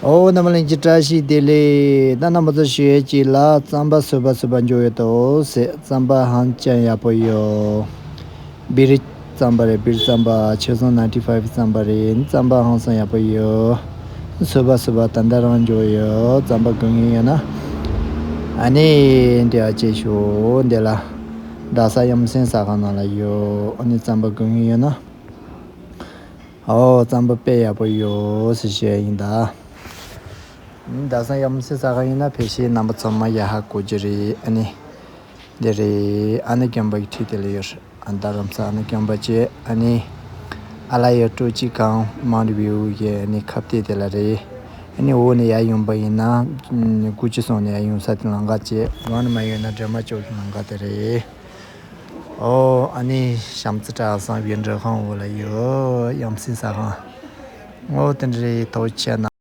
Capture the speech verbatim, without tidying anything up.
ཨོ་རྣམ་པ་ལྷན་རྒྱས་བཀྲ་ཤིས་བདེ་ལེགས། ད་རྣམ་པ་ཚོ་ཞུ་ཡས་ཅིག་ལ་རྩམ་པ་སོས་པ་སོས་པ་འཇོ་ཡོད་དོ་ཟེར། རྩམ་པ་ཧང་ཅང་ཡག་པོ་ཡོད། སྦིར་རྩམ་པ་རེད། སྦིར་རྩམ་པ་ཆོས་བཟང་ninety five་རྩམ་པ་རེད། རྩམ་པ་ཧང་སང་ཡག་པོ་ཡོད། སོས་པ་སོས་པ་ད་ལྟ་རང་འཇོ་ཡོད། རྩམ་པ་དགོས་མཁན་ཡོད་ན། ཨ་ནི་འབྲེལ་བ་བྱེད་ཤོག་འདི་ལ། རྡ་ས་ཡ་མཚན་ཟ་ཁང་ནང་ལ་ཡོད། ཨ་ནི་རྩམ་པ་དགོས་མཁན་ཡོད་ན། ཨོ་རྩམ་པ་དཔེ་ཡག་པོ་ཡོད་ཟེར་བཤད་ཡིན་ད། རྡ་ས་ཡ་མཚན་ཟ་ཁང་ཡིན་ན་ཕལ་ཆེར་རྣམ་པ་ཚང་མ་ཡ་ཧ་གོ་རྒྱུ་རེད། ཨ་ནི་འདི་རེད། ཨ་ནི་གྱོན་པ་གི་ཁྲིད་དེ་ལ་ཡོད། ཨ་ནི་རྡ་རམ་ས་ཨ་ནི་གྱོན་པ་བྱས། ཨ་ནི་ཨ་ལ་ཡ་སྤྲོ་སྐྱིད་ཁང་Mount View་གི་ཨ་ནི་ཁ་གཏད་དེ་ལ་རེད། ཨ་ནི་འོག་ནས་ཡར་ཡོང་པ་ཡིན་ན་དགུ་ཅུ་སོང་ནས་ཡར་ཡོང་ས་དེ་ལམ་ཁ་བྱས། འོག་ནས་མ་ཡོང་ན་སྒྲོལ་མ་ལྕོག་གི་ལམ་ཁ་དེ་རེད། ཨོ་ཨ་ནི་བྱམས་བརྩེ་གྲྭ་ཚང་བའི་འབྲེལ་ཁང་འོག་ལ་ཡོད། ཡ་མཚན་ཟ་ཁང་། ཨོ་དེ་འདྲ་རེད། ཐུགས་རྗེ་ཆེ་གནང་།